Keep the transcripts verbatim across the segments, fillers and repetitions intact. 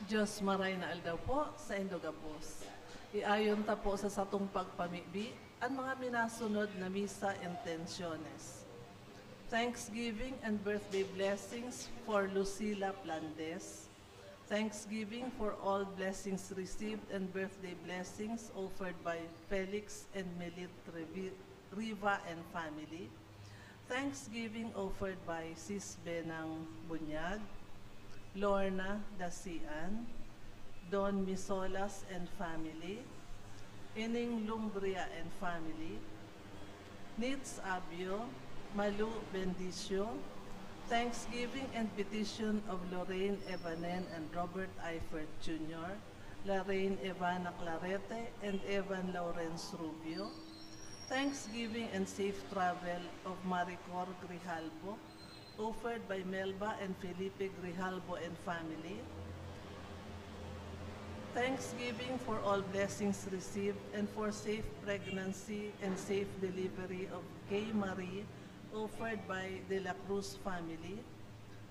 Diyos, maray na aldaw po sa indo gabos. Iayon ta po sa satong pagpamibi an mga minasunod na misa intenciones. Thanksgiving and birthday blessings for Lucila Plandes. Thanksgiving for all blessings received and birthday blessings offered by Felix and Melit Revi-, Riva and family. Thanksgiving offered by Sis Benang Bunyag, Lorna Dasian, Don Misolas and family, Ining Lumbria and family, Nits Abio, Malu Bendicio, Thanksgiving and petition of Lorraine Evanen and Robert Eifert Junior, Lorraine Evana Clarete and Evan Lawrence Rubio, Thanksgiving and safe travel of Maricor Grijalbo, offered by Melba and Felipe Grijalbo and family. Thanksgiving for all blessings received and for safe pregnancy and safe delivery of Kay Marie, offered by De La Cruz family.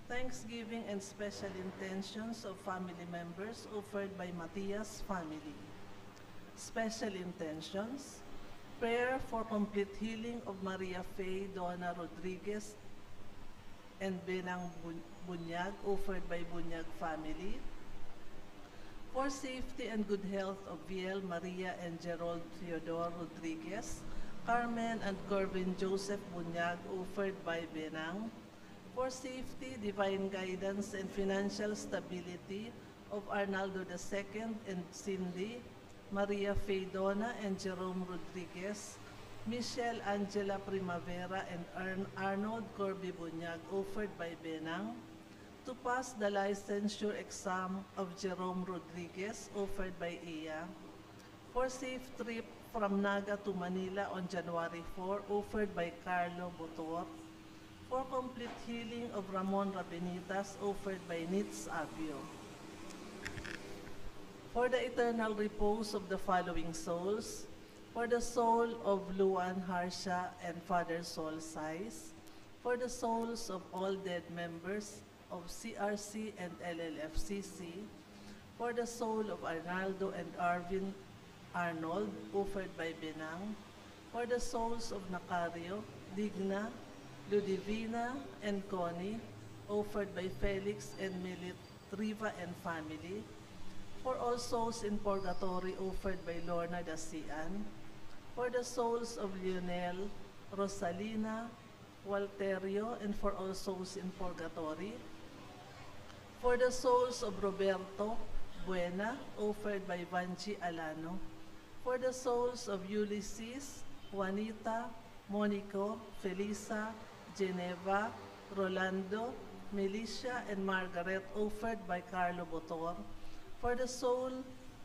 Thanksgiving and special intentions of family members offered by Matias family. Special intentions: prayer for complete healing of Maria Faye Dona Rodriguez and Benang Bun-, Bunyag, offered by Bunyag family. For safety and good health of Viel Maria and Gerald Theodore Rodriguez, Carmen and Corvin Joseph Bunyag, offered by Benang. For safety, divine guidance, and financial stability of Arnaldo the second and Cindy, Maria Faye Dona and Jerome Rodriguez, Michelle Angela Primavera and Arn-, Arnold Corby Bunyag, offered by Benang, to pass the licensure exam of Jerome Rodriguez, offered by Iya, for safe trip from Naga to Manila on January four, offered by Carlo Botor, for complete healing of Ramon Rabinitas, offered by Nits Abio. For the eternal repose of the following souls: for the soul of Luan Harsha and Father Saul Sais, for the souls of all dead members of C R C and L L F C C, for the soul of Arnaldo and Arvin Arnold, offered by Benang, for the souls of Nacario, Digna, Ludivina, and Connie, offered by Felix and Milit Riva and family, for all souls in purgatory, offered by Lorna Dasian, for the souls of Lionel, Rosalina, Walterio, and for all souls in purgatory, for the souls of Roberto, Buena, offered by Vanchi Alano, for the souls of Ulysses, Juanita, Monico, Felisa, Geneva, Rolando, Melissa, and Margaret, offered by Carlo Botor, for the soul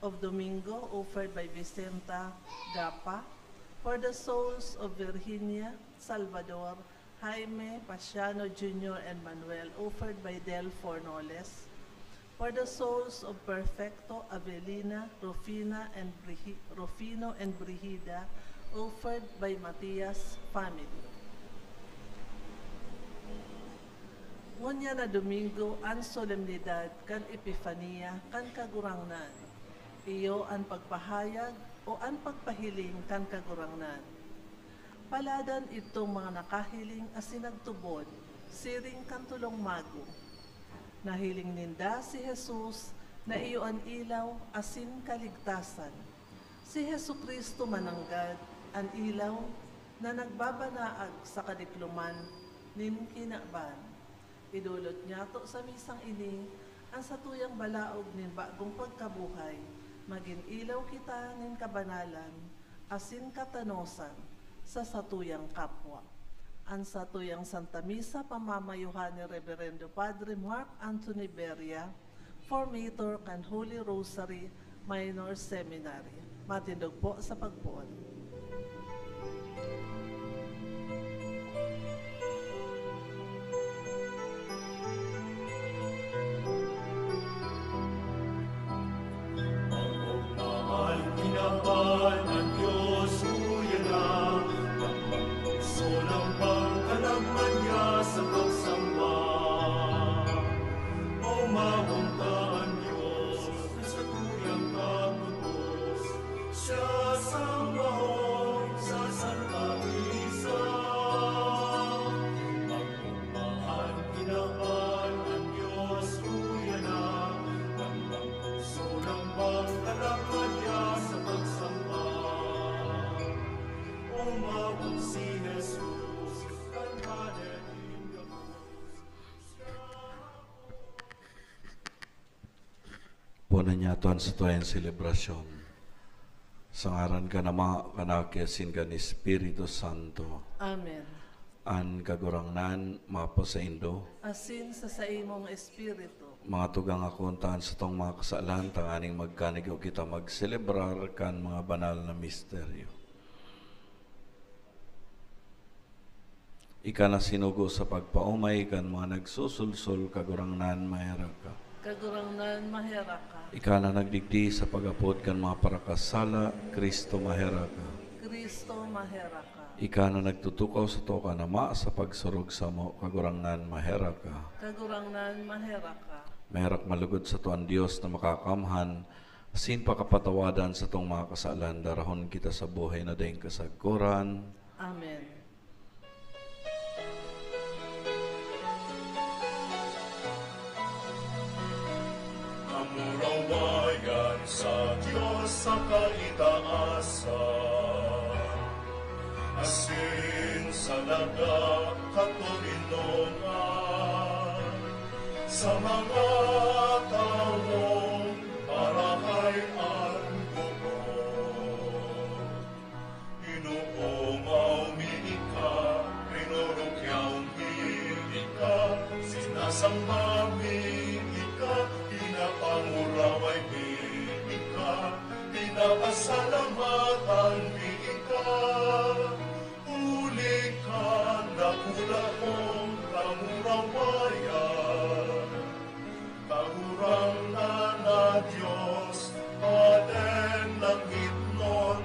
of Domingo, offered by Vicenta Gapa, for the souls of Virginia, Salvador, Jaime, Pasiano Junior and Manuel, offered by Del Fornoles, for the souls of Perfecto, Avelina, Rufina, and Brihi-, Rufino and Brigida, offered by Matias family. Ngunyan na Domingo an solemnidad kan Epifania kan Kagurangnan. Iyo an pagpahayag o an pagpahiling kan Kagurangnan. Paladan idtong mga nakahiling asin nagtubod, siring kan tolong mago. Nahiling ninda si Jesus na iyo an ilaw asin kaligtasan. Si Jesu-Cristo mananggad, an ilaw na nagbabanaag sa kadikloman nin kinaban. Idolot niyato sa misang ini an satuyang balaog nin bagong pagkabuhay. Magin ilaw kita nin kabanalan asin katanosan sa satuyang kapwa. An satuyang Santa Misa pamamayuhan ni Reberendo Padre Mark Anthony Beria, formator kan Holy Rosary Minor Seminary. Matindog po sa pagpoon. Mahal, kinaban ang Diyos, huya na, takbang puso ng pagkalagman niya sa pagsamba. Umawang ka ang Diyos, Umawon si Jesus, kan Padre nin gabos. Punan niya ito an satuyang selebrasyon. Sa ngaran kan Ama, kan Aki, asin kan Espiritu Santo. Amen. An Kagurangnan mapasaindo. Asin sa saimong espiritu. Mga tugang, akoon ta an satong mga kasalan, tanganing magkanigo kita magselebrar kan mga banal na misteryo. Ika na sinugo sa pagpaomay kan mga nagsusulsol, Kagurangnan, maherak ka. Kagurangnan, maherak ka. Ika na nagdigdi sa pag-apod kan mga parakasala, Cristo, maherak ka. Cristo, maherak ka. Ika na nagtutukaw sato kan Ama sa pagsurog samo, Kagurangnan, maherak ka. Kagurangnan, maherak ka. Maherak malugod sato an Dios na makakamhan, asin pakapatawadan satong mga kasalan, darahon kita sa buhay na daing kasagkoran. Amen. Kamurawayan sa Dios sa kaitaasan, asin sa daga katoninongan, sa mga tawong marahay an gubot. Inoomaw mi ika, rinurukyaw mi ika, sinasamba mi ika, pinapanguraway mi ika, pinapasalamatan mi ika. Huli kan dakula mong kamurawayan, Kagurangnan na Dios, Paden langitnon,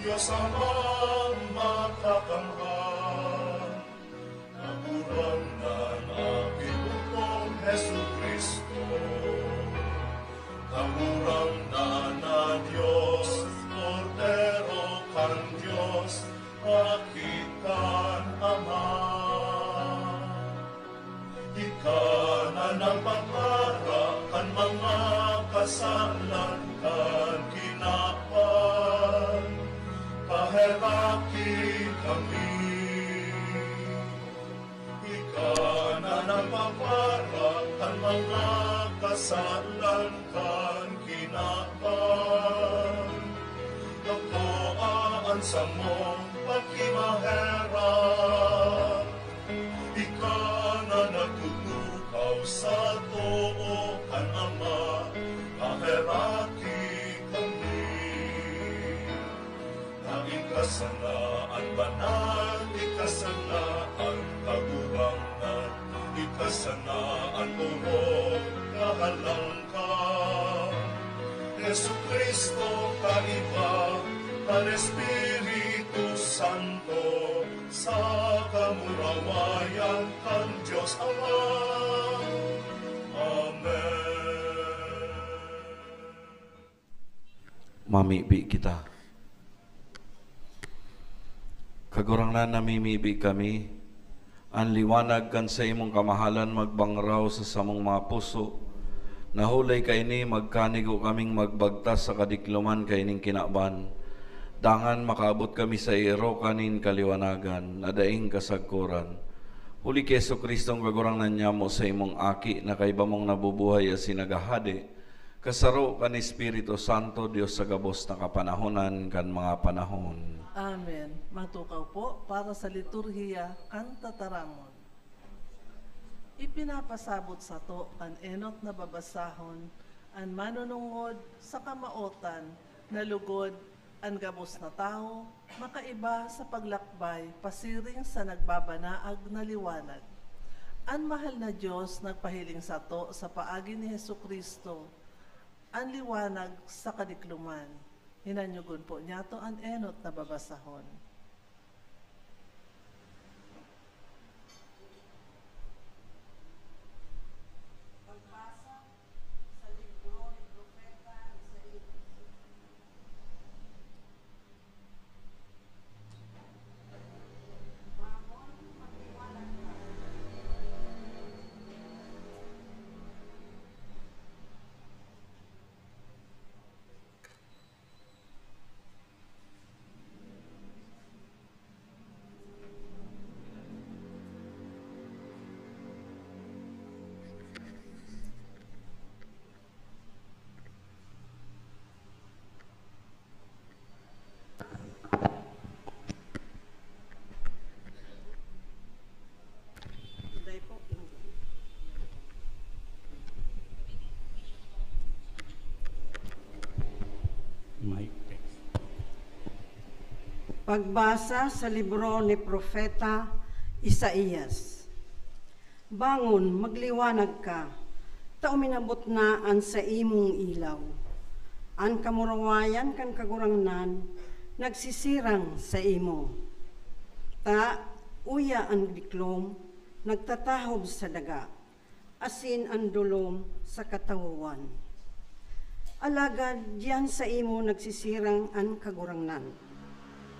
Dios Amang makakamhan. Kagurangnan na Aki bugtong Jesu-Cristo, Kagurangnan na Dios, Kordero kan Dios, Aki kan Ama. Ika na nagpapara kan mga kasalan kan kinaban, paheraki kami. Ika na nagpapara kan mga kasalan kan kinaban, tapoa an samong pakimaherak. Ika na nagtutukaw sa too kan Ama, paheraki kami. Na ika sana an banal, ika sana an kagurangnan, ika sana an orog kahalangkan. Jesu-Cristo, kaiba kan Espiritu Santo, sa kamurawayan kan Dios Ama. Amen. Mamibi kita. Kagurangnan, namimibi kami, an liwanag kan saimong kamahalan magbangraw sa samong mga puso, na huli kaini magkanigo kaming magbagtas sa kadikloman kaining kinaban, dangan makaabot kami sa erokan nin kaliwanagan na daing kasagkoran. Huli ki Jesu-Cristo, an Kagurangnan nyamo, saimong Aki, na kaiba mong nabubuhay asin naghahade, kasaro kan Espiritu Santo, Dios sa gabos na kapanahonan kan mga panahon. Amen. Magtukaw po para sa liturhiya kan tataramon. Ipinapasabot sato kan enot na babasahon an manunungod sa kamaotan na lugod an gabos na tawo makaiba sa paglakbay pasiring sa nagbabanaag na liwanag. An mahal na Dios nagpahiling sato sa paagi ni Jesu-Cristo, an liwanag sa kadikloman. Hinanyogon po niyato an enot na babasahon. Pagbasa sa libro ni Propeta Isaias. Mamon, magtiwala ka. Pagbasa sa libro ni Propeta Isaias. Bangon, magliwanag ka, ta uminabot na an saimong ilaw. An kamurawayan kan Kagurangnan nagsisirang saimo. Ta, uya an diklom nagtatahob sa daga, asin an dolom sa katawowan. Alagad diyan saimo nagsisirang an Kagurangnan,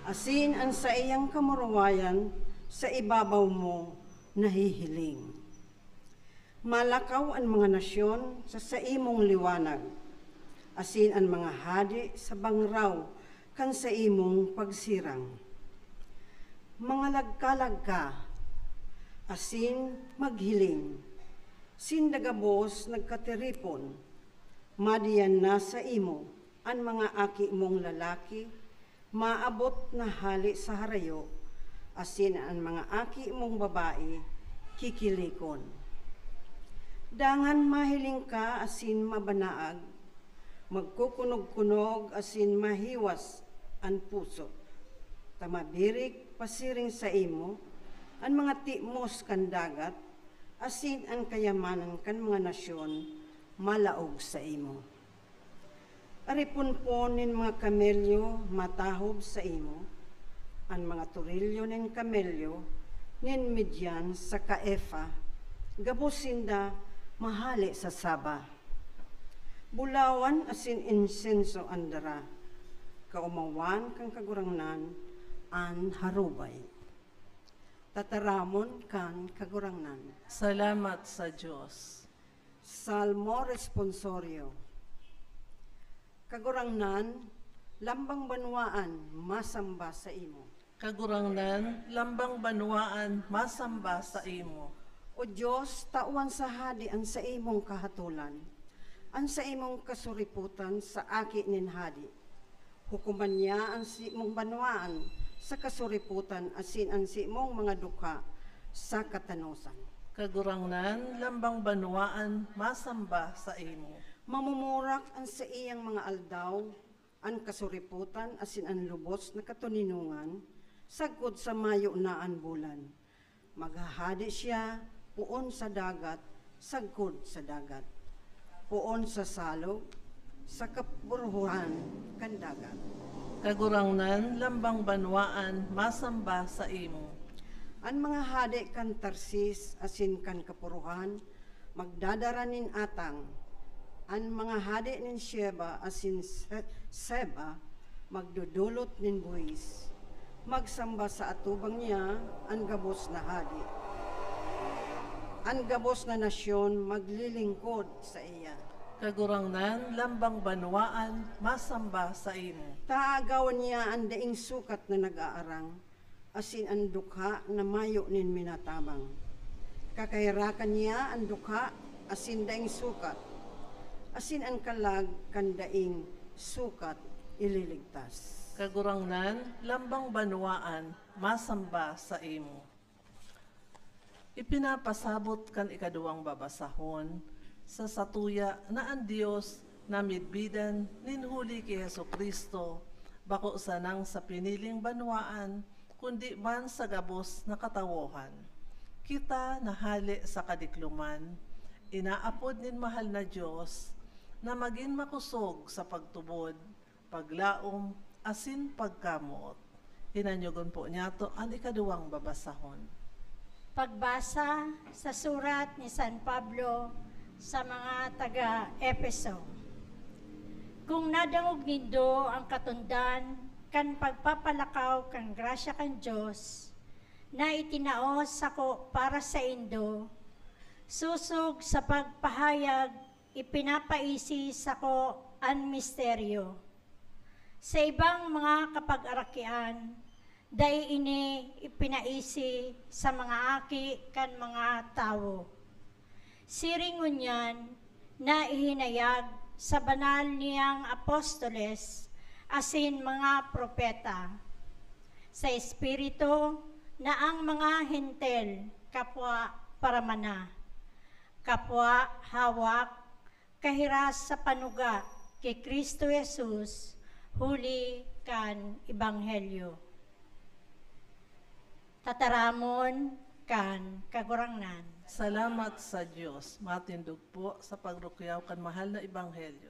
asin an saiyang kamurawayan sa ibabaw mo nahihiling. Malakaw an mga nasyon sa saimong liwanag, asin an mga hade sa bangraw kan saimong pagsirang. Mangalagkalag ka, asin maghiling, sinda gabos nagkatiripon. Madiyan na saimo an mga aki mong lalaki, maabot na hale sa harayo, asin an mga aki mong babae kikilikon. Dangan mahiling ka asin mabanaag, magkukunog-kunog asin mahiwas an puso, ta mabirik pasiring saimo an mga timos kan dagat, asin an kayamanan kan mga nasyon malaog saimo. Ariponpon nin mga kamelyo matahob saimo, an mga torilyo nin kamelyo nin Midian saka Efa, gabos sinda mahale sa Saba. Bulawan asin insenso an dara, kaomawan kan Kagurangnan an harubay. Tataramon kan Kagurangnan. Salamat sa Dios. Salmo Responsorio. Kagurangnan, lambang banwaan masamba saimo. Kagurangnan, lambang banwaan masamba saimo. O Dios, tawan sa hade an saimong kahatolan, an saimong kasuripotan sa aki nin hade. Hukoman niya an saimong banwaan sa kasuripotan asin an saimong mga dukha sa katanosan. Kagurangnan, lambang banwaan masamba saimo. Mamumurak an saiyang mga aldaw, an kasuripotan asin an lubos na katoninongan, sagkod sa mayo na an bulan. Maghahade siya poon sa dagat, sagkod sa dagat, poon sa salog, sa kapuruhan kan dagat. Kagurangnan, lambang banwaan masamba saimo. An mga hade kan Tarsis asin kan kapuruhan magdadara nin atang. An mga hade nin Sheba asin Se-, Seba magdodolot nin buhis. Magsamba sa atubang niya an gabos na hade. An gabos na nasyon maglilingkod saiya. Kagurangnan, lambang banwaan masamba saimo. Taagawan niya an daing sukat na nag-aarang, asin an dukha na mayo nin minatabang. Kakaherakan niya an dukha asin daing sukat, asin an kalag kan daing sukat ililigtas. Kagurangnan, lambang banwaan masamba saimo. Ipinapasabot kan ikaduwang babasahon sa satuya na an Dios na midbidan nin huli ki Jesu-Cristo, bako sanang sa piniling banwaan, kundi man sa gabos na katawohan. Kita na hale sa kadikloman, inaapod nin mahal na Dios na magin makosog sa pagtubod, paglaom, asin pagkamoot. Hinanyogon po niyato an ikaduwang babasahon. Pagbasa sa surat ni San Pablo sa mga taga-Efeso. Kung nadangog nindo an katundan kan pagpapalakaw kan grasya kan Dios na itinao sako para saindo, sosog sa pagpahayag ipinapaisi sako an misteryo. Sa ibang mga kapagarakian, dai ini ipinaisi sa mga aki kan mga tawo. Siring ngunyan na ihinayag sa banal niyang apostoles asin mga propeta, sa Espiritu na ang mga Hentil kapwa paramana, kapwa hawak, kahiras sa panuga ki Cristo Jesus huli kan ebanghelyo. Tataramon kan Kagurangnan. Salamat sa Dios. Matindog po sa pagrukuyaw kan mahal na Ebanghelyo.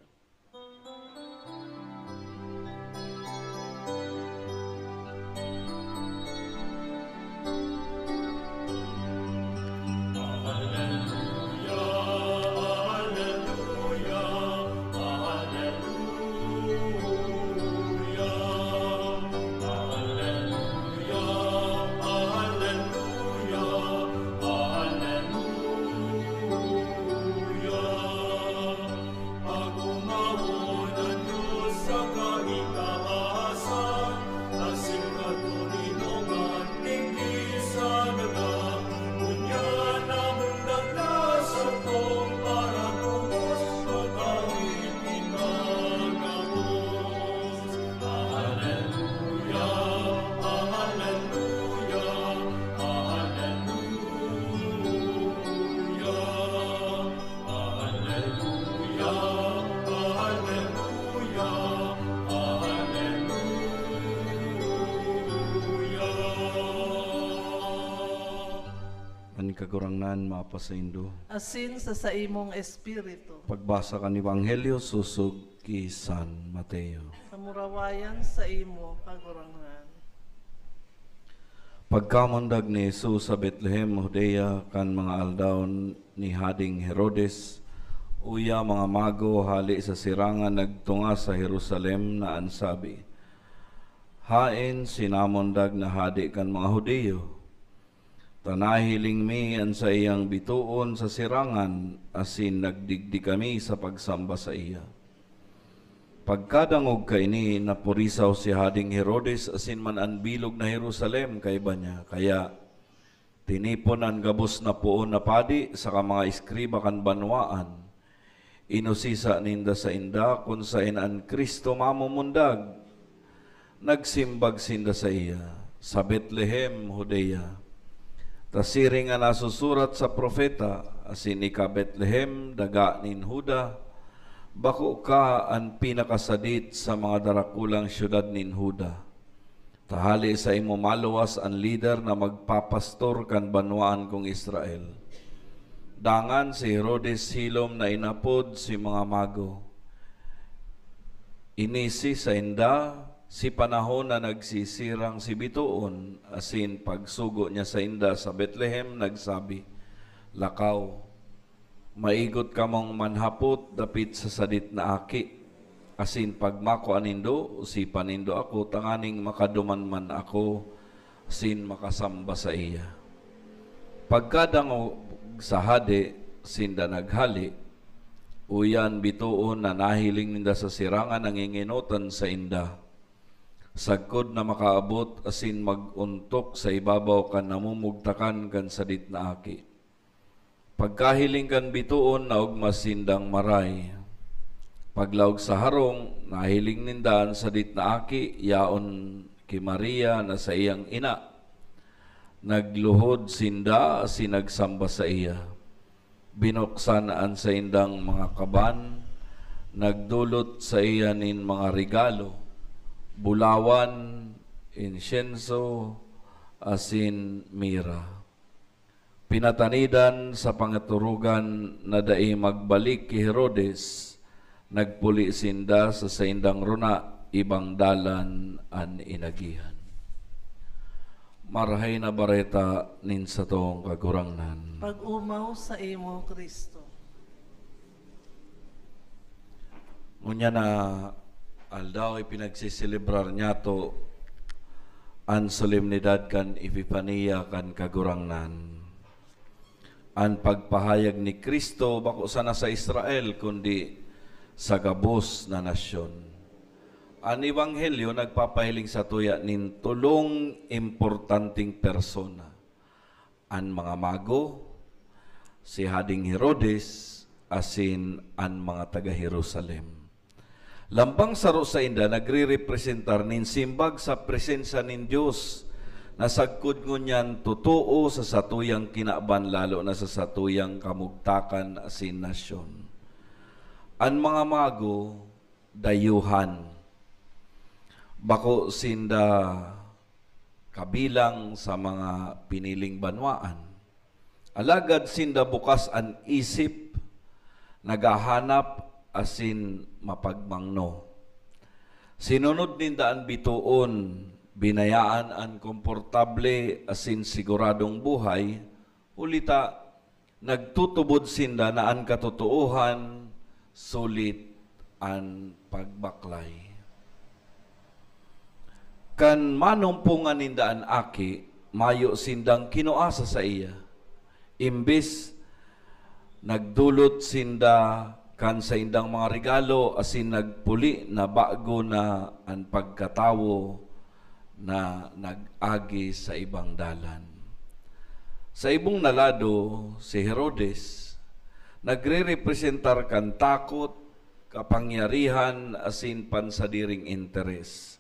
An Kagurangnan mapasaindo. Asin sa saimong espiritu. Pagbasa kan Ebanghelyo sosog ki San Mateo. Kamurawayan saimo, Kagurangnan. Pagkamundag ni Jesus sa Betlehem, Judea, kan mga aldaw ni Hading Herodes, uya mga mago hali sa sirangan nagtunga sa Jerusalem na an sabi, "Haen si namundag na hade kan mga Judio, ta nahiling mi an saiyang bitoon sa sirangan, asin nagdigdi kami sa pagsamba saiya." Pagkadangog kaini, napurisaw si Hading Herodes asin man an bilog na Jerusalem kaiba niya. Kaya tinipon an gabos na poon na padi saka mga eskriba kan banwaan. Inusisa ninda sainda kun saen an Cristo mamumundag. Nagsimbag sinda saiya, "Sa Betlehem, Judea, ta siring an nasusurat sa propeta, 'Asin ika, Betlehem, daga nin Juda, bako ka an pinakasadit sa mga darakulang syudad nin Juda, ta hale saimo maluwas an lider na magpapastor kan banwaan kong Israel.'" Dangan si Herodes hilom na inapod si mga mago. Ini si sainda, si panahon na nagsisirang si bitoon, asin pagsugo niya sainda sa Betlehem, nagsabi, "Lakaw, maigot kamong manhapot dapit sa sadit na aki, asin pagmakua nindo, osipan nindo ako, tanganing makaduman man ako asin makasamba saiya." Pagkadangog sa hade, sinda naghale. Uya an bitoon na nahiling ninda sa sirangan nangingenotan sainda, sagkod na makaabot asin mag-ontok sa ibabaw kan namumugtakan kan sadit na aki. Pagkahiling kan bitoon, naogma sindang maray. Paglaog sa harong, nahiling ninda an sadit na aki yaon ki Maria na saiyang ina. Nagluhod sinda asin nagsamba saiya. Binuksan an saindang mga kaban, nagdolot saiya nin mga regalo, bulawan, insyenso, asin mira. Pinatanidan sa pangatorogan na dai magbalik ki Herodes, nagpuli sinda sa saindang rona ibang dalan an inagihan. Marahay na Bareta nin satong Kagurangnan. Pag-omaw saimo, Cristo. Ngunyan na aldaw, ipinagseselebrar niyato an solemnidad kan Epifania kan Kagurangnan. An pagpahayag ni Cristo bako sana sa Israel, kundi sa gabos na nasyon. An Ebanghelyo nagpapahiling satuya nin tolong importanteng persona: an mga mago, si Hading Herodes, asin an mga taga Jerusalem. Lambang saro sainda nagrerepresentar nin simbag sa presensya nin Dios, na sagkod ngunyan totoo sa satuyang kinaban, lalo na sa satuyang kamugtakan asin nasyon. An mga mago, dayuhan. Bako sinda kabilang sa mga piniling banwaan. Alagad sinda bukas an isip, naghahanap asin mapagmangno. Sinunod ninda an bitoon, binayaan an komportable asin siguradong buhay, huli ta nagtutubod sinda na an katotoohan sulit an pagbaklay. Kan manumpongan ninda an aki, mayo sindang kinua sa saiya. Imbes nagdolot sinda kan saindang mga regalo asin nagpuli na bago na an pagkatawo na nag-agi sa ibang dalan. Sa ibong na lado, si Herodes nagrerepresentar kan takot, kapangyarihan asin pansadiring interes.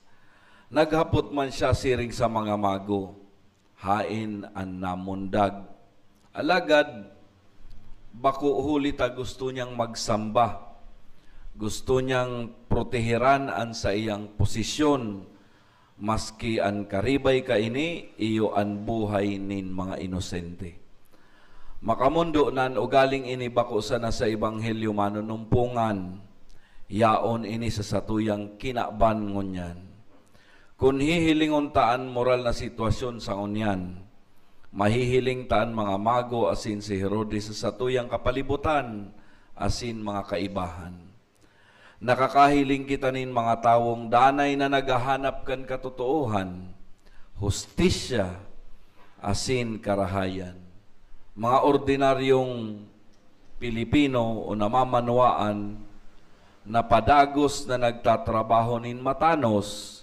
Naghapot man siya siring sa mga mago, "Haen an namundag?" Alagad, bako huli ta gusto niyang magsamba. Gusto niyang proteheran an saiyang posisyon, maski an karibay kaini iyo an buhay nin mga inosente. Makamondo na an ugaling ini bako sana sa Ebanghelyo manunumpongan, yaon ini sa satuyang kinaban ngunyan. Kun hihilingon ta an moral na sitwasyon sa ngunyan, mahihiling ta an mga mago asin si Herodes sa satuyang kapalibutan asin mga kaibahan. Nakakahiling kita nin mga tawong danay na naghahanap kan katotoohan, hustisya, asin karahayan. Mga ordinaryong Pilipino o namamanwaan na padagos na nagtatrabaho nin matanos,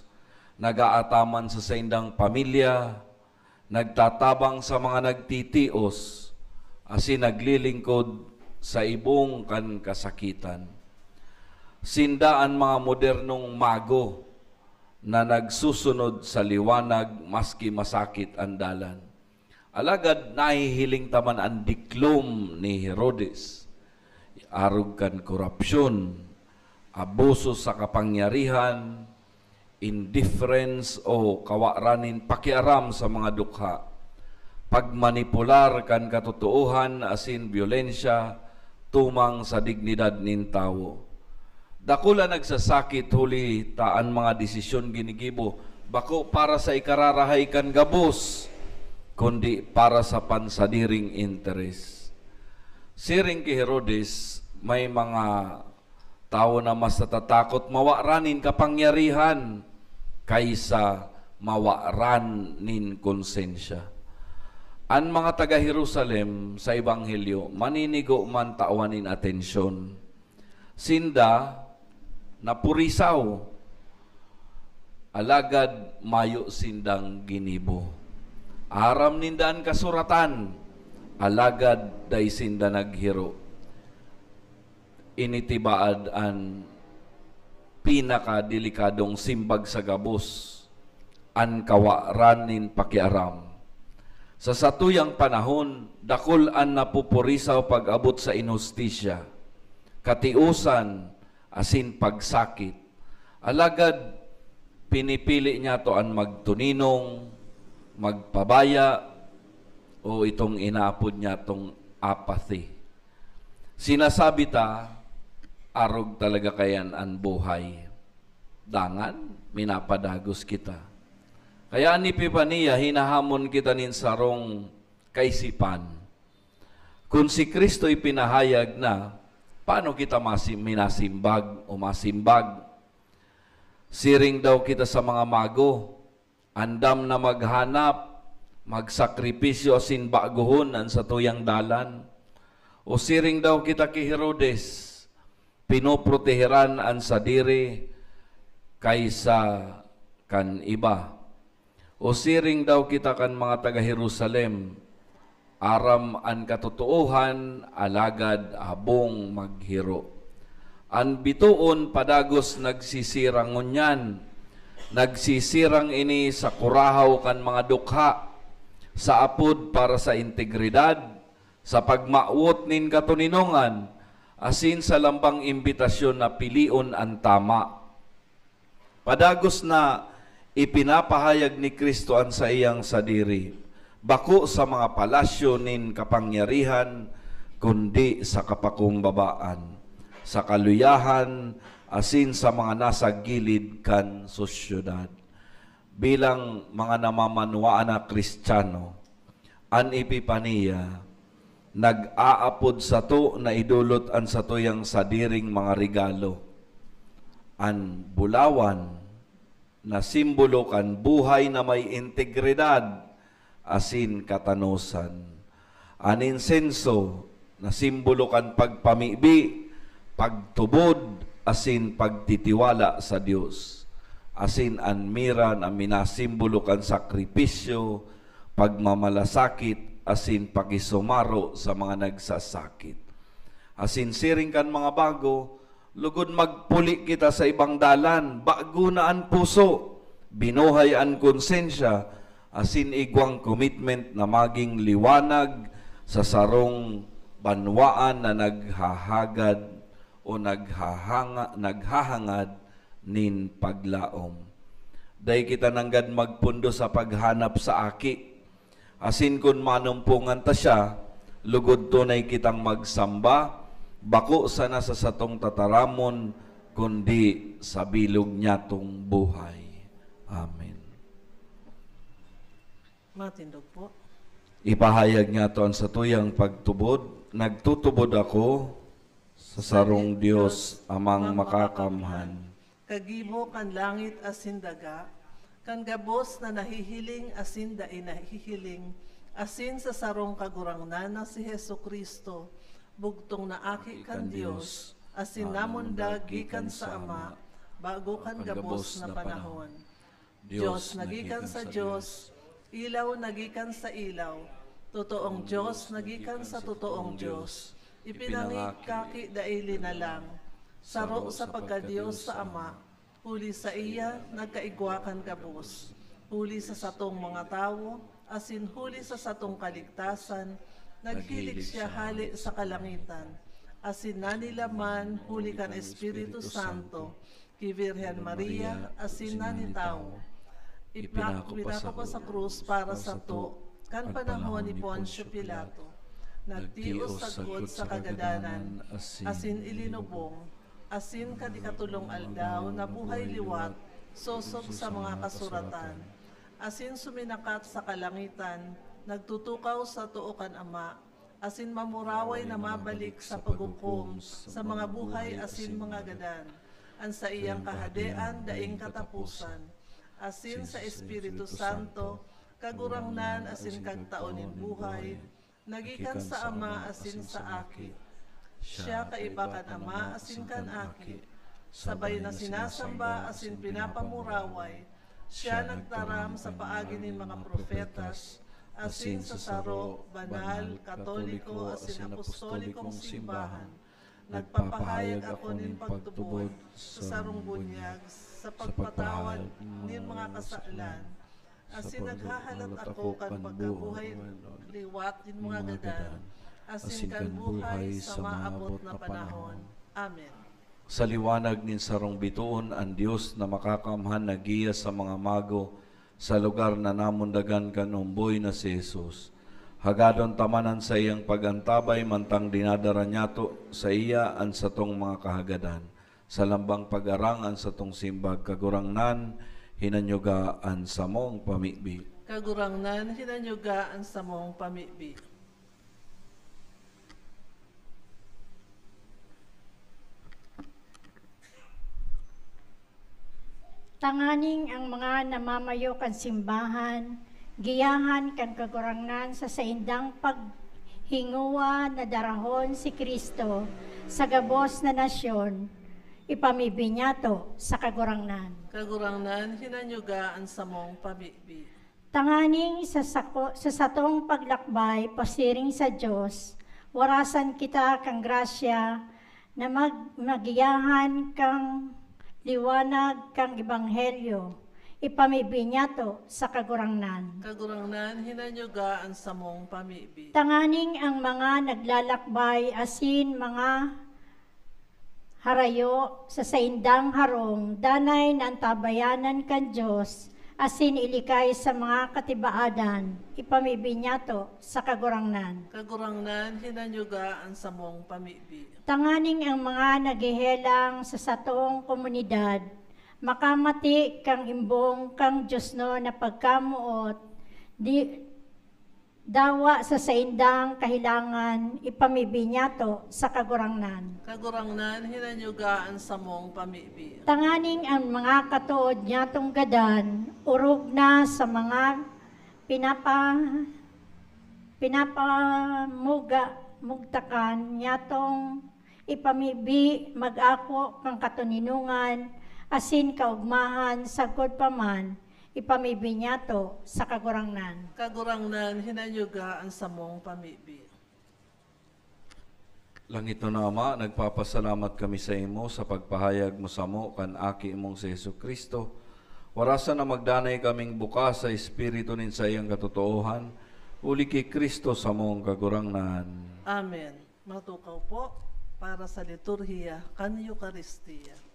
nag-aataman sa saindang pamilya, nagtatabang sa mga nagtitios, asin naglilingkod sa ibong kan kasakitan. Sinda an mga modernong mago na nagsusunod sa liwanag maski masakit an dalan. Alagad nahihiling ta man an diklom ni Herodes, arog kan korapsyon, abuso sa kapangyarihan, indifference o kawaran nin pakiaram sa mga dukha, pagmanipular kan katotoohan asin byolensya tumang sa dignidad nin tawo. Dakul an nagsasakit huli ta an mga desisyon ginigibo bako para sa ikararahay kan gabos, kundi para sa pansadiring interes. Siring ki Herodes, may mga tawo na mas natatakot mawaran nin kapangyarihan kaysa mawaran nin konsensya. An mga taga Jerusalem sa Ebanghelyo maninigo man tawan nin atensyon. Sinda napurisaw, alagad mayo sindang ginibo. Aram ninda an kasuratan, alagad dai sinda naghiro. Ini tibaad an pinakadelikadong simbag sa gabos, an kawaran nin pakiaram. Sa satuyang panahon, dakul an napupurisaw pag-abot sa inhustisya, katiosan, asin pagsakit. Alagad pinipili niyato an magtuninong, magpabaya, o itong inaapod niyatong apathy. Sinasabi ta, arog talaga kayan an buhay. Dangan, minapadagos kita. Kaya an Epifania, hinahamon kita nin sarong kaisipan. Kun si Cristo ipinahayag na, paano kita masi-, minasimbag o masimbag? Siring daw kita sa mga mago, andam na maghanap, magsakripisyo asin bagohon an satuyang dalan. O siring daw kita ki Herodes, pinoproteheran an sadiri kaysa kan iba. O siring daw kita kan mga taga Jerusalem, aram an katotoohan, alagad habong maghiro. An bitoon padagos nagsisirang ngunyan. Nagsisirang ini sa kurahaw kan mga dukha, sa apod para sa integridad, sa pagmawot nin katoninongan, asin sa lambang imbitasyon na pilion an tama. Padagos na Ipinapahayag ni Cristo an saiyang sadiri, bako sa mga palasyo nin kapangyarihan, kundi sa kapakumbabaan, sa kaluyahan, asin sa mga nasa gilid kan sosyedad. Bilang mga namamanwaan na Kristiyano, an Epipania nag-aapod sato na idolot an satuyang sadiring mga regalo. An bulawan na simbolo kan buhay na may integridad asin katanosan. An insenso na simbolo kan pagpamibi, pagtubod, asin pagtitiwala sa Dios. Asin an mira na minasimbolo kan sakripisyo, pagmamalasakit, asin pakisumaro sa mga nagsasakit. Asin siring kan mga bago, lugod magpuli kita sa ibang dalan, bago na an puso, binuhay an konsensya, asin igwang commitment na maging liwanag sa sarong banwaan na naghahagad o naghahanga-, naghahangad nin paglaom. Dai kita nanggad magpundo sa paghanap sa aki, asin kun manumpongan ta siya, lugod tunay kitang magsamba, bako sana sa satong tataramon, kundi sa bilog niyatong buhay. Amen. Matindog po. Ipahayag niyato an satuyang pagtubod, "Nagtutubod ako sa sarong Dios, Amang Makakamhan." Kagibo kan langit asin daga, kan gabos na nahihiling asin dai nahihiling, asin sa sarong Kagurangnan na si Jesu-Cristo, bugtong na Aki kan Dios, asin namundag gikan sa Ama, bago kan gabos na panahon. Dios na gikan sa Dios, ilaw na gikan sa ilaw, totoong Dios na gikan sa totoong Dios, ipinangikaki dai linalang, saro sa pagka-Dios sa Ama, huli saiya nagkaigwa kan gabos, huli sa satong mga tawo, asin huli sa satong kaligtasan, naghilig siya hale sa kalangitan, asin nanilaman huli kan Espiritu Santo, ki Birhen Maria, asin nanitawo. Ipinako pa sa krus para sato, kan panahon ni Poncio Pilato. Nagtios sagkod sa kagadanan, asin ilinubong, asin kan ikatolong aldaw nabuhay liwat, sosog sa mga kasuratan. Asin suminakat sa kalangitan, nagtutukaw sa too kan Ama, asin mamuraway na mabalik sa paghukom sa mga buhay asin mga gadan. An saiyang kahadean daing kataposan, asin sa Espiritu Santo, Kagurangnan asin Kagtao nin buhay, na gikan sa Ama asin sa Aki. Siya kaiba kan Ama asin kan Aki, sabay na sinasamba asin pinapamuraway. Siya nagtaram sa paagi nin mga propetas, asin sa saro, banal, katoliko, asin apostolikong simbahan. Nagpapahayag ako nin pagtubod sa sarong bunyag sa pagpatawad nin mga kasalan, asin naghahalat ako kan pagkabuhay liwat nin mga gadan, asin kan buhay sa maabot na panahon. Amen. Sa liwanag nin sarong bitoon, an Dios na Makakamhan naggiya sa mga mago sa lugar na namundagan kan omboy na si Jesus. Hagadon ta man an saiyang pag-antabay mantang dinadara niyato saiya an satong mga kahagadan. Sa lambang pag-arang an satong simbag, Kagurangnan, hinanyuga an samong pamibi. Kagurangnan, hinanyuga an samong pamibi. Tanganing ang mga namamayo kan simbahan, giyahan kan Kagurangnan sa saindang paghingowa na darahon si Cristo sa gabos na nasyon, ipamibi niyato sa Kagurangnan. Kagurangnan, hinanyuga an samong pamibi. Tanganing sa sako-, sa satong paglakbay pasiring sa Dios, warasan kita kan grasya na mag-, magiyahan kan liwanag kan ebanghelyo. Ipamibi niyato sa Kagurangnan. Kagurangnan, hinanyuga an samong pamibi. Tanganing ang mga naglalakbay asin mga harayo sa saindang harong danay na antabayanan kan Dios asin ilikay sa mga katibaadan, ipamibi niyato sa Kagurangnan. Kagurangnan, hinanyuga an samong pamibi. Tanganing ang mga naghehelang sa satong komunidad makamati kan imbong kan diosnon na pagkamoot, di, dawa sa saindang kahelangan, ipamibi niyato sa Kagurangnan. Kagurangnan, hinanyuga an samong pamibi. Tanganing an mga katood niyatong gadan, orog na sa mga pinapa-, pinapamuga-, mugtakan niyatong ipamibi, mag-ako kan katoninongan asin kaogmahan, sagkod pa man, ipamibi niyato sa Kagurangnan. Kagurangnan, hinanyuga an samong pamibi. Langitnon na Ama, nagpapasalamat kami sa imo sa pagpahayag mo samo kan Aki mong si Jesu-Cristo. Warasan na magdanay kaming bukas sa Espiritu nin saiyang katotoohan, huli ki Cristo samong Kagurangnan. Amen. Matukaw po para sa liturhiya kan Eukaristia.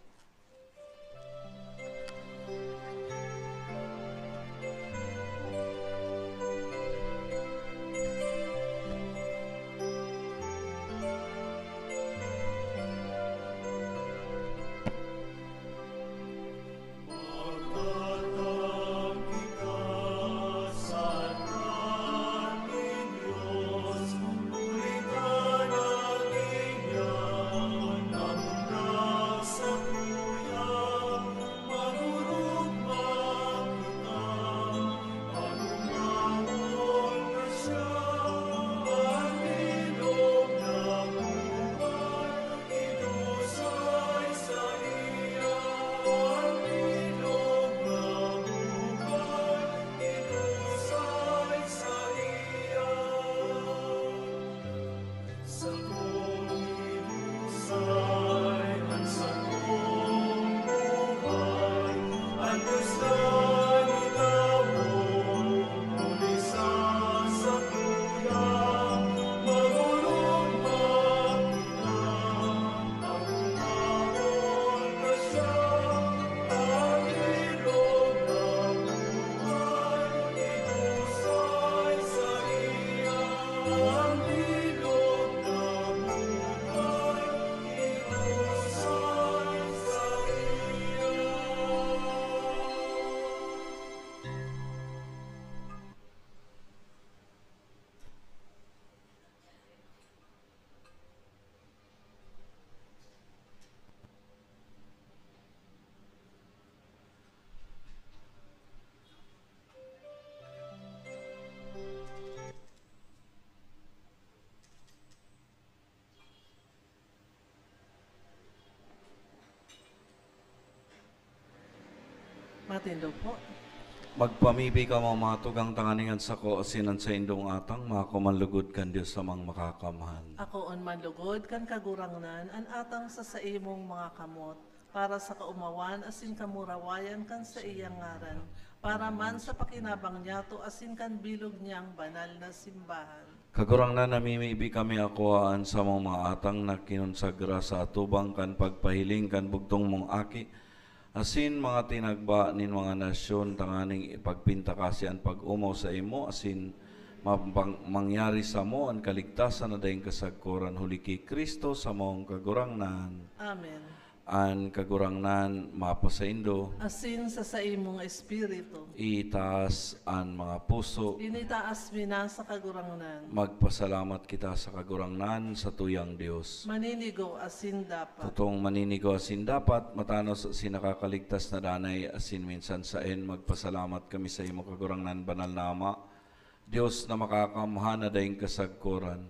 Matindog po. Magpamibi kamo, mga tugang, tanganing an sako asin an saindong atang mako man lugod kan Dios Amang Makakamhan. Akoon man lugod kan Kagurangnan an atang sa saimong mga kamot, para sa kaomawan asin kamurawayan kan saiyang ngaran, para man sa pakinabang niyato asin kan bilog niyang banal na simbahan. Kagurangnan, namimibi kami akoa an samong mga atang na kinonsagra sa atubang kan pagpahiling kan bugtong mong Aki, asin mga tinagba nin mga nasyon, tanganing ipagpintakasi an pag-omaw saimo, asin mapang-, mangyari samo an kaligtasan na daing kasagkoran, huli ki Cristo, samong Kagurangnan. Amen. An Kagurangnan mapasaindo. Asin sa saimong espiritu. Itaas an mga puso. Initaas mi na sa Kagurangnan. Magpasalamat kita sa Kagurangnan, sa tuyang Dios. Maninigo asin dapat. Totong maninigo asin dapat, matanos asin nakakaligtas na danay, asin minsan saen, magpasalamat kami sa imo, Kagurangnan, banal na Ama, Dios na makakamhan na daing kasagkoran.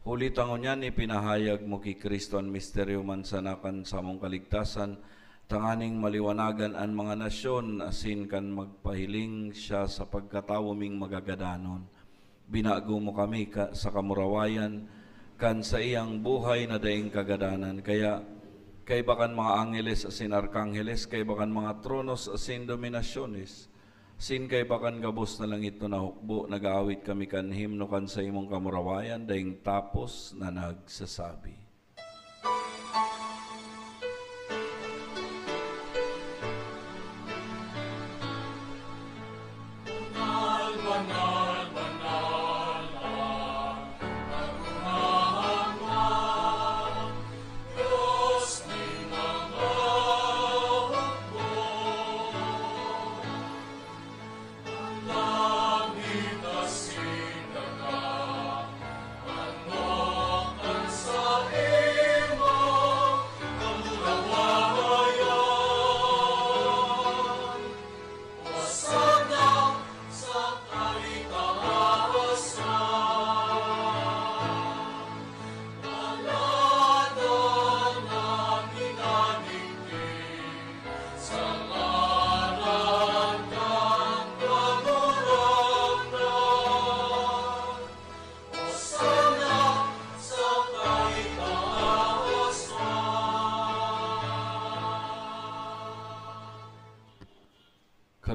Huli ta ngunyan ipinahayag mo ki Cristo an misteryo man sana kan samong kaligtasan, tanganing maliwanagan an mga nasyon, asin kan magpahiling siya sa pagkatawo ming magagadanon. Binago mo kami ka, sa kamurawayan kan saiyang buhay na daing kagadanan. Kaya, kaiba kan mga angheles asin arkangheles, kaiba kan mga tronos asin dominasyones, asin kaiba kan gabos na langitnon na hukbo, nag-aawit kami kan himno kan saimong kamurawayan, daing tapos na nagsasabi.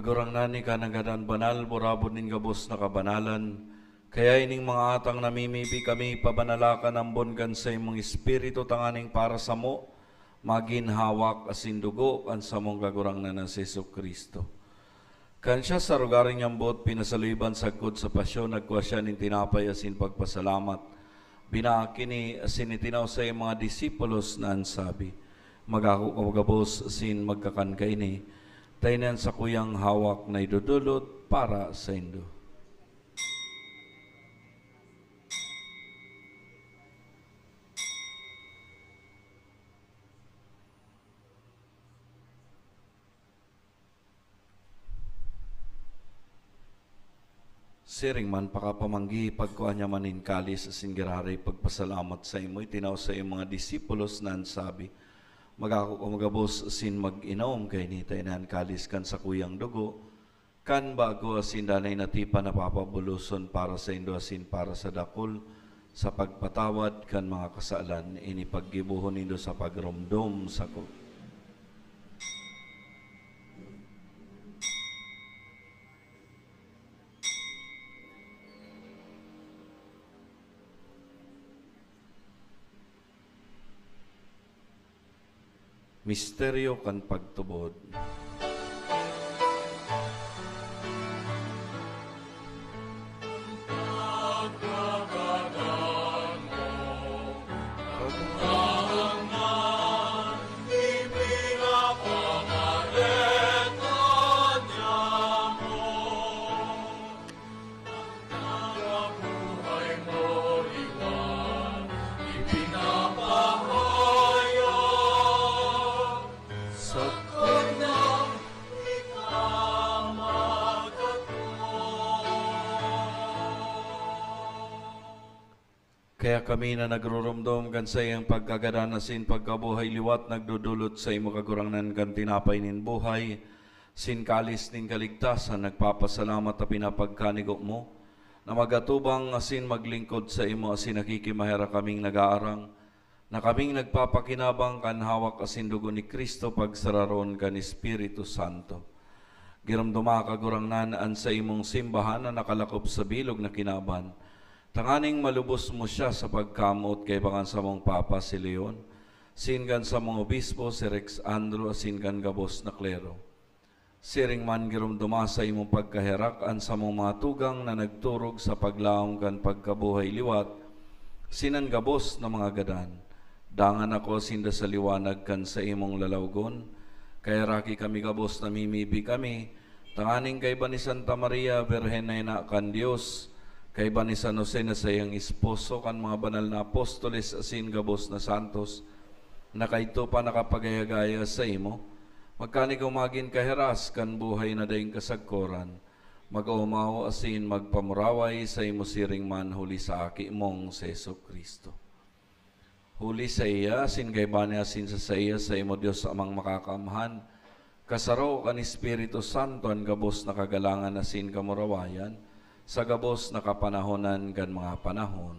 Gurangnan, ika nanggad an banal, burabod nin gabos na kabanalan. Kaya ining mga atang namimibi kami, pabanala kan ambon kan saimong Espiritu, tanganing para samo, magin hawak asin dugo kan samong Kagurangnan na si Jesu-Cristo. Kan siya sa lugar niyang boot pinasaluiban sagkod sa pasyon, nagkua siya nin tinapay asin pagpasalamat. Binaak ini asin itinaw sa iyang mga disipulos na an sabi, "Magako kamo gabos asin magkakan kaini, ta ini an sakuyang hawak na idodolot para saindo." Siring man pakapamanggi, pagkua niya man nin kalis asin giraray pagpasalamat saimo, itinaw sa iyang mga disipulos na an sabi, "Magako kamo gabos asin mag-inom kaini, ta ini an kalis kan sakuyang dugo, kan bago asin danay na tipan na papabuloson para saindo asin para sa dakul, sa pagpatawad kan mga kasalan. Ini paggibohon nindo sa pagromdom sako." Misteryo kan pagtubod. Kaya kami na nagruromdom kan saiyang pagkagadan asin pagkabuhay liwat, nagdodolot saimo, Kagurangnan, kan tinapay nin buhay, asin kalis nin kaligtasan, nagpapasalamat ta pinapagkanigo mo na magatubang asin maglingkod saimo, asin nakikimaherak kaming nag-aarang na kaming nagpapakinabang kan hawak asin dugo ni Cristo pagsararoon kan Espiritu Santo. Giromdoma, Kagurangnan, an saimong simbahan na nakalakop sa bilog na kinaban, tanganing malubos mo siya sa pagkamoot kaiba kan samong Papa si Leon, asin kan samong obispo si Rex Andrew, asin kan gabos na klero. Siring man, giromdoma sa imong pagkaherak an samong mga tugang na nagturog sa paglaom kan pagkabuhay liwat, asin an gabos na mga gadan. Dangan ako sinda sa liwanag kan saimong lalawgon. Kaheraki kami gabos, namimibi kami, tanganing kaiba ni Santa Maria, Birhen na ina kan Dios, kaiba ni San Jose na saiyang esposo, kan mga banal na apostoles asin gabos na santos, na kaidto pa nakapagaya-gaya saimo, magkanigo magin kaheras kan buhay na daing kasagkoran, mag-omaw asin magpamuraway saimo siring man huli sa Aki mong si Jesu-Cristo. Huli saiya, asin kaiba niya, asin sa saiya, saimo, Dios Amang Makakaamhan, kasaro kan Espiritu Santo, an gabos na kagalangan asin kamurawayan, sa gabos na kapanahonan kan mga panahon.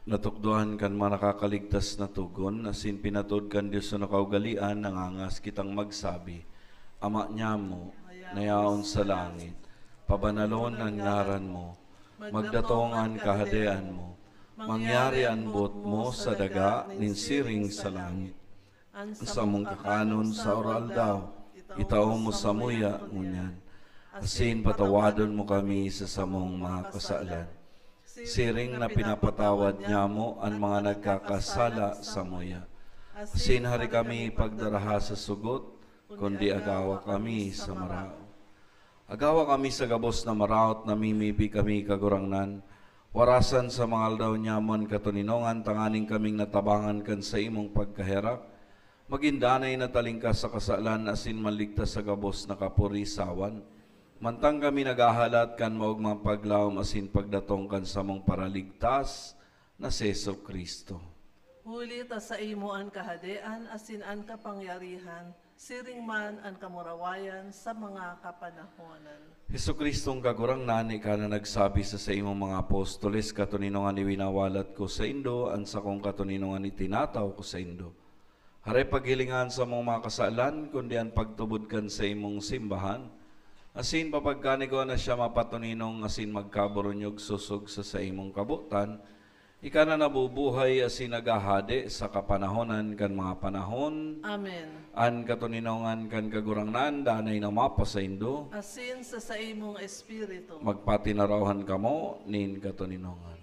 Natukdoan kan mga nakakaligtas na togon, asin pinatod kan Dios na kaugalean, nangangas kitang magsabi, Ama niamo, na yaon sa langit, pabanalon an ngaran mo, magdatong an kahadean mo, mangyari an boot mo sa daga nin siring sa langit. An samong kakanon sa aroaldaw, itao mo samuya ngunyan, asin patawadon mo kami sa samong mga kasalan, siring na pinapatawad nyamo an mga nagkakasala samuya. Asin hari kami pagdaraha sa sugot, kundi agawa kami sa maraot. Agawa kami sa gabos na maraot, namimibi kami, Kagurangnan, Warasan sa mga aldaw niya man katoninongan, tanganing kaming natabangan kan saimong pagkaherak, magin danay na talingkas sa kasalan asin manligtas sa gabos na kapurisawan. Mantang kami naghahalat kan maogmang paglaom asin pagdatong kan samong Paraligtas na si Jesu-Cristo. Huli ta saimo an kahadean asin an kapangyarihan, siring man an kamurawayan sa mga kapanahonan. Jesu-Cristong Kagurangnan, ika na nagsabi sa saimong mga apostoles, "Katoninongan iwinawalat ko saindo, an sakong katoninongan itinataw ko saindo." Hare paghilingan sa mga kasalan, kundi an pagtubod kan saimong simbahan, asin papagkanigo na siya mapatoninong asin magkaburunyog sosog sa saimong kabotan, ika na nabubuhay asin naghahade sa kapanahonan kan mga panahon. Amen. An katoninongan kan Kagurangnan danay na mapasaindo. Asin sa saimong espiritu. Magpatinarawan kamo nin katoninongan.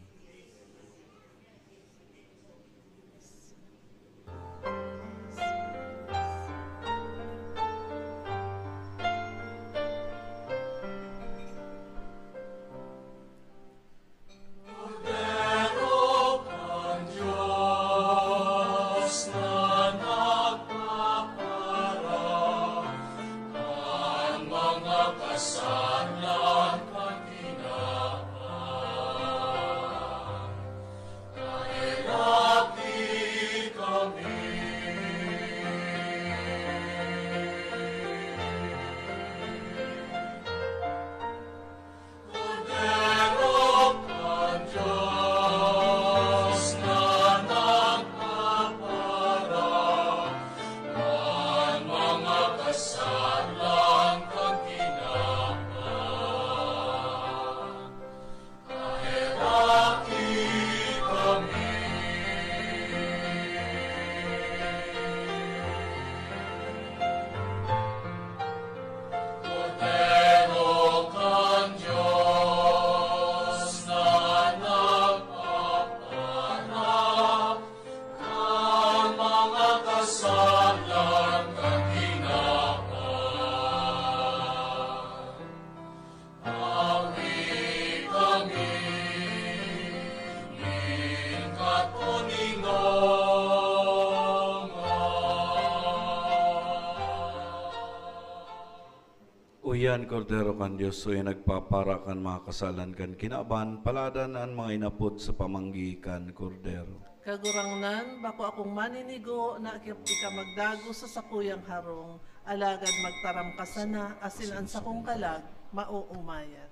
Uyan, Kordero kan Dios, uyan nagpapara kan mga kasalan kan kinaban, paladan an mga inapod sa pamanggi kan Kordero. Kagurangnan, bako akong maninigo na ika magdagos sa sakuyang harong, alagad magtaram ka sana, asin an sakong kalag maoomayan.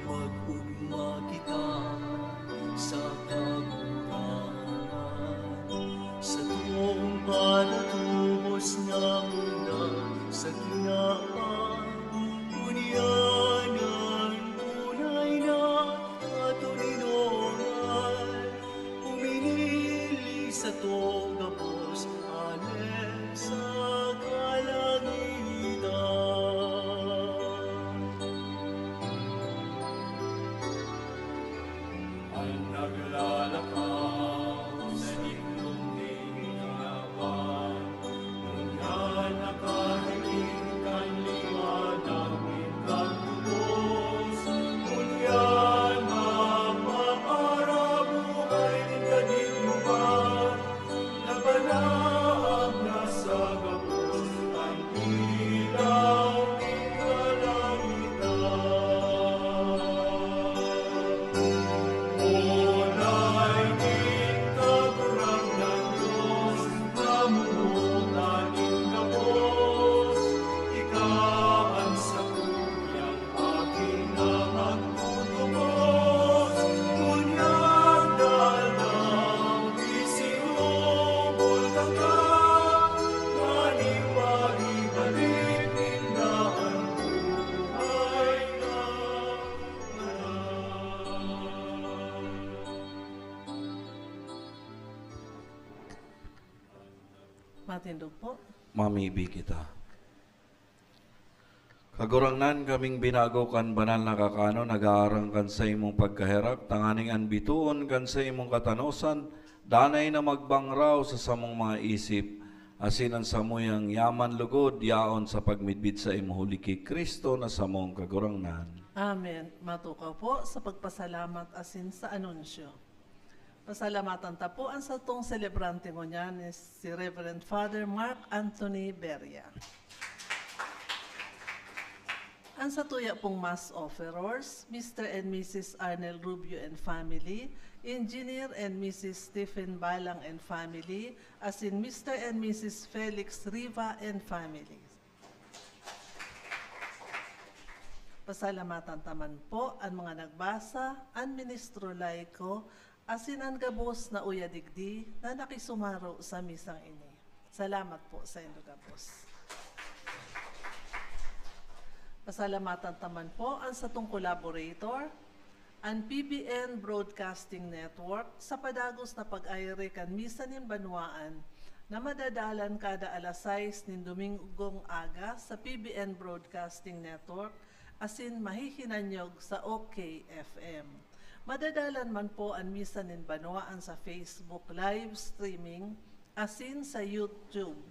Mag-ugma kita sa Kagurangnan, satong paratubos na muna sa kinaban, ngunyan an tunay na katoninongan, huminili sato gabos, Amen, sa kalangitan. An naglalakaw sa itlog nin kinaban, ngunyan nakahiling kan liwanag nin pagtubos, ngunyan mapaparabuhay nin kadikloban. Matindog po. Mamibi kita. Kagurangnan, kaming binago kan banal na kakanon, nagaarang kan saimong pagkaherak, tanganing an bitoon kan saimong katanosan, danay na magbangraw sa samong mga isip, asin an samuyang yaman lugod yaon sa pagmidbid saimo huli ki Cristo na samong Kagurangnan. Amen. Matukaw po sa pagpasalamat asin sa anunsyo. Pasalamatan ta po an satong selebrante ngunyan, ni si Reverend Father Mark Anthony Beria. An satuya pong Mass offerors, Mister and Missus Arnel Rubio and family, Engineer and Missus Stephen Balang and family, asin Mister and Missus Felix Riva and family. Pasalamatan ta man po an mga nagbasa, an ministro laiko, asin an gabos na uya digdi na nakisumaro sa misang ini. Salamat po saindo gabos. Pasalamatan ta man po an satong collaborator, an P B N Broadcasting Network, sa padagos na pag-aire kan Misa nin Banwaan na madadalan kada alas sais nin Domingong aga sa P B N Broadcasting Network, asin mahihinanyog sa O K F M. Madadalan man po an Misa nin Banwaan sa Facebook live streaming asin sa YouTube.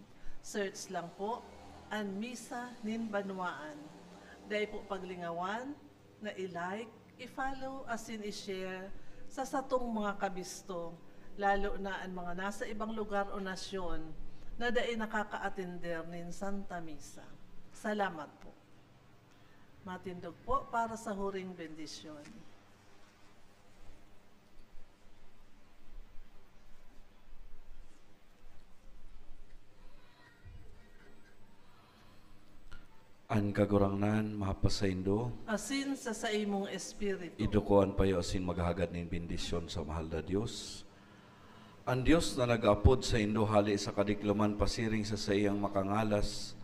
Search lang po an Misa nin Banwaan. Dai po paglingawan na i-like, i-follow asin i-share sa satong mga kabisto, lalo na an mga nasa ibang lugar o nasyon na dai nakakaatender nin Santa Misa. Salamat po. Matindog po para sa huring bendisyon. An Kagurangnan mapasaindo. Asin sa saimong espiritu. Iduko an payo asin maghagad nin bendisyon sa mahal na Dios. An Dios na nag-apod saindo hale sa kadikloman pasiring sa saiyang makangalas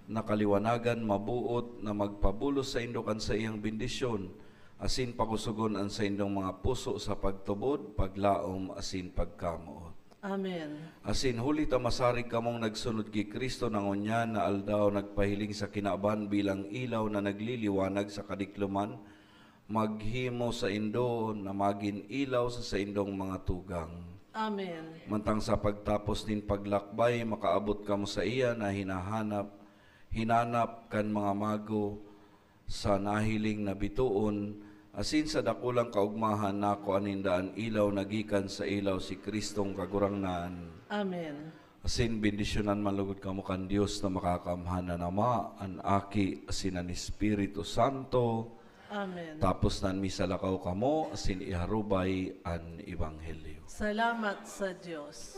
na kaliwanagan, maboot na magpabulos saindo kan saiyang bendisyon, asin pakusogon an saindong mga puso sa pagtubod, paglaom, asin pagkamoot. Amen. Asin huli ta masarig kamong nagsunod ki Cristo na ngunyan na aldaw nagpahiling sa kinaban bilang ilaw na nagliliwanag sa kadikloman, maghimo saindo na magin ilaw sa saindong mga tugang. Amen. Mantang sa pagtapos nin paglakbay, makaabot kamo saiya na hinahanap, hinanap kan mga mago, sa nahiling na bitoon, asin sa dakulang kaogmahan nakua ninda an ilaw na gikan sa ilaw, si Cristong Kagurangnan. Amen. Asin bendisyonan man lugod kamo kan Dios na makakaamhan na Ama, an Aki, asin an Espiritu Santo. Amen. Tapos na an misa, lakaw kamo asin iharubay an ebanghelyo. Salamat sa Dios.